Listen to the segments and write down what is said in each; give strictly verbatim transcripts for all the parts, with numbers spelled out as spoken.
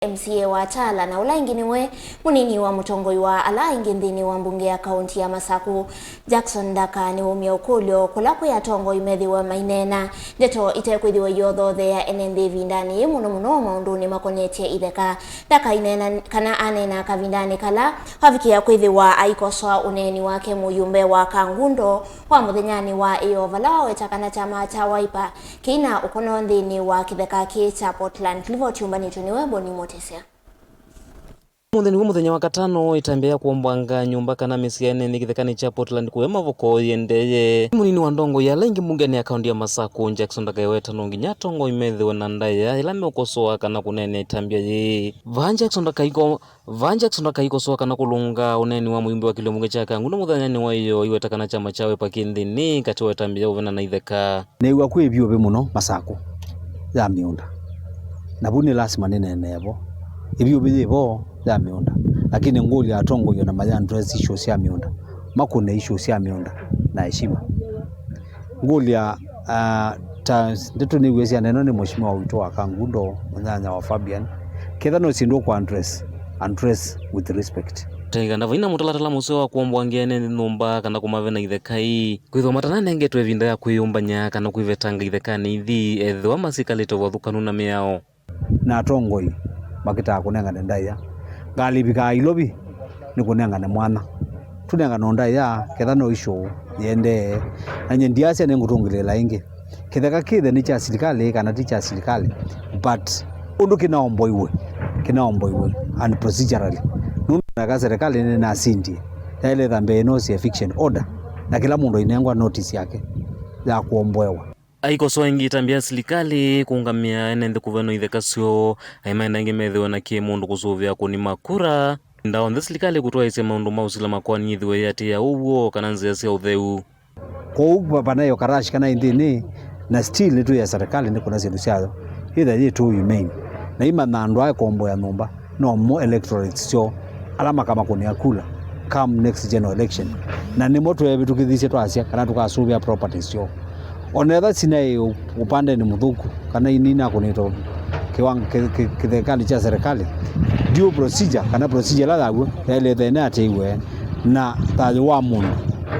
M C A wa Tala, na ũla ĩngĩ nĩwe mũnini wa mũtongoi wa ala aingĩ nthĩnĩ wa mbunge ya kaunti ya Masaku. Jackson Ndaka nĩwaumya ũkũlyo kũla kwĩ atongoi methĩwe maineena ndeto itekwĩthĩwa iyothoothea ene nthĩ ĩvindanĩ yĩĩ, mũno mũno maũndũnĩ makonetye itheka. Ndaka aineena kana aneena kavindanĩ kala wavikĩa kwĩthĩwa aikosoa ũneeni wake mũyumbe wa Kangundo wa mũthenyanĩ wa ĩyoo, vala waweta kana kyama kya Wiper kĩina ũkono nthĩnĩ wa kĩtheka kĩĩ kya Portland. Livoti yũmbanĩtw'e nĩwe Boni Mũtĩsya. Ũmũnthĩ nĩw'o mũthenya wa katano ĩtambya ya kũombwanga nyũmba kana mĩsyĩ ya ene nthĩ kĩthekanĩ kya Portland kũya Mavoko yĩendee. Mũnini wa ndongoi ala ingĩ mbungenĩ ya kaunti ya Masaku, Jackson Ndaka aiweta no nginya atongoi methĩwe na ndaĩa ĩla meũkosoa kana kũneenea ĩtambya yĩĩ. Vaa Jackson Ndaka aiko-, vaa Jackson Ndaka aikosoa kana kũlũnga ũneeni wa mũyumbe wa kĩlio mbunge kya Kangundo mũthenyanĩ wa ĩyoo, aiweta kana kyama kya Wiper kĩ nthĩnĩ katĩ wa ĩtambya ya ũvena na itheka. Neew'a kwĩ ĩvyũvĩ mũno Masaku ya mĩũnda, na vu nĩ lasima nĩneenee vo. Ĩvyũvĩ yĩ vo ya mĩũnda, lakini ngũlya atongoi o na maya address issues sya mĩũnda, makũne issues sya mĩũnda na heshima. Ngũlya, ah, ta ndeto nĩw'e syaneenwa nĩ mheshimiwa witũ wa Kangundo, mũnyanya wa Fabian, ketha no syĩndũ kũ address, address with respect. Tengana vaina mũtalatala mũseo wa kũombwangĩa ene nthĩ nyũmba kana kũmavena itheka ii. Kwĩthĩwa matananengetwe ĩvinda ya kwĩyũmbany'a kana kwĩvetanga ithekanĩ ithi, ethĩwa masikalĩte ũvathũkanu na mĩao. Na atongoi makĩtaa kũnengane ndaĩa, ngalĩvikaa Ilovi nĩ kũnengane mwanya. Tũnengane o ndaĩa, ketha no issue yĩendee. Na nyie ndiasya nĩngũtũngĩlĩĩla ĩngĩ. Kĩtheka kĩthe nĩ kya silikalĩ kana ti kya silikalĩ, but ũndũ kĩnaomboiwe, kĩnaomboiwe and procedurally. Nũndũ kĩtheka serikali nĩnasindie, yaĩle ĩtha mbee ĩno si eviction order, na kĩla mũndũ ainengwa notice yake ya kũomboewa. Aikosoa ĩngĩ ĩtambya ya silikalĩ kũũngamĩa ene nthĩ kũvenwa itheka syoo, aimaenda ĩngĩ methĩwe na kĩmũndũ kũsũvĩa kũni ma kura. Ĩvinda onthe silikalĩ kũtwaĩĩsya maũndũ ma ũsila makoani yĩthĩwe yĩatĩĩa ũw'o kana nzĩa sya ũtheu. Kwoou va-, vanaĩ o karashi kana ĩ nthĩnĩ, na still nĩtwĩe serikali nĩkũna syĩndũ syayo, ĩtha yĩ too humane, na imanya andũ aa ĩkomboea nyũmba no mo electorates syoo ala makamakũnĩa kula come next general election, na nĩmo tweevĩtũkĩthisye twasya kana tũkasũvĩa properties syoo. O na etha sinaĩ ũ-, ũpandenĩ mũthũku kana ininakũnĩtwe kĩwang-, kĩ-, kĩ-, kĩthekalĩ kya serikali, due procedure kana procedure ĩla yaw'o yaĩlĩte ĩnĩatĩĩwe na thayũ wa mũndũ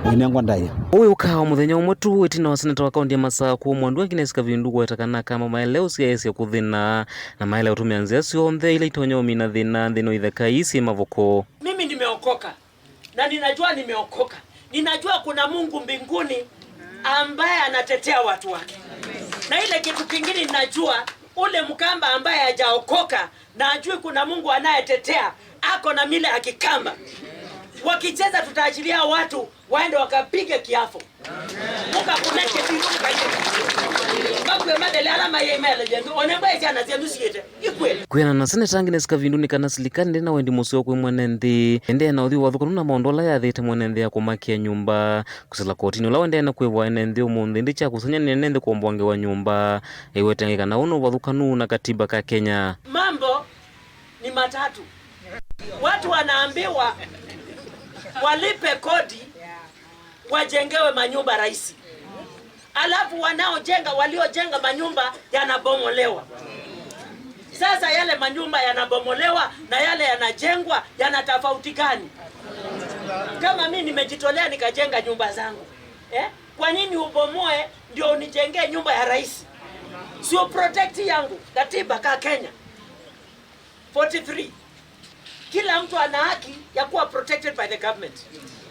ũinengwa ndaĩa. Ũũ wĩũkaa o mũthenya ũmwe tu ĩtina wa seneta wa kaunti ya Masaku Mwandũ Agnes Kavindu kũweta kana Akamba maĩle ũsyaĩĩsya kũthĩna na maĩle ũtũmĩa nzĩa syonthe ila itonya ũmina thĩna nthĩnĩ wa itheka ii syĩ Mavoko. Mimi nimeokoka. Na ninajua nimeokoka. Ninajua kuna Mungu mbinguni ambaye anatetea watu wake. Na ile kitu kingine ninajua, ule Mkamba ambaye hajaokoka na ajui kuna Mungu anayetetea, ako na mila ya Kikamba. Wakicheza, tutaachilia watu waende wakapige kiafu. Mũkakuneke biru mũkaie. Makw'e mathele ala mayĩmele yendu, one mbwa syana syenyu siĩte. Ikw'e. Kwĩanana na seneta Agnes Kavindu nĩ kana silikalĩ ndĩna wendi mũseo kwĩ mwene nthĩ, ĩndĩ ena ũthyũ ũvathũkanu na maũndũ ala yathĩte mwene nthĩ ya kũmakĩa nyũmba. Kũsila kotinĩ ũla ũendee na kwĩvwa ene nthĩ ũmũnthĩ, ĩndĩ kya kũsany'a nĩ ene nthĩ kũombwangĩwa nyũmba, ĩwetangĩ kana ũũ nĩ ũvathũkanu na katiba ka Kenya. Mambo ni matatu. Watu wanaambiwa walipe kodi, wajengewe manyumba rahisi. Alafu wanaojenga, waliojenga manyumba yanabomolewa. Sasa yale manyumba yanabomolewa na yale yanajengwa yana tofauti gani? Kama mimi nimejitolea nikajenga nyumba zangu, eh? Kwa nini ubomoe ndio unijengee nyumba ya rais? Sio protect yangu, katiba ka Kenya. Forty-three. Kila mtu ana haki ya kuwa protected by the government.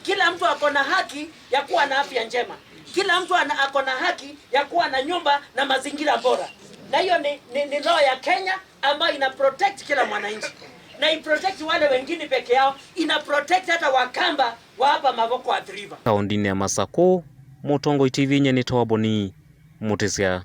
Kila mtu ako na haki ya kuwa na afya njema. Kila mtu ana, ako na haki ya kuwa na nyumba na mazingira bora. Na hiyo ni, ni, ni law ya Kenya ambayo ina protect kila mwananchi. Na i protect wale wengine peke yao, ina protect hata Wakamba wa hapa Mavoko Athi River. Kaũndĩnĩ ya Masakũ, Mũtongoi T V nyie nĩtawa Boni Mũtĩsya.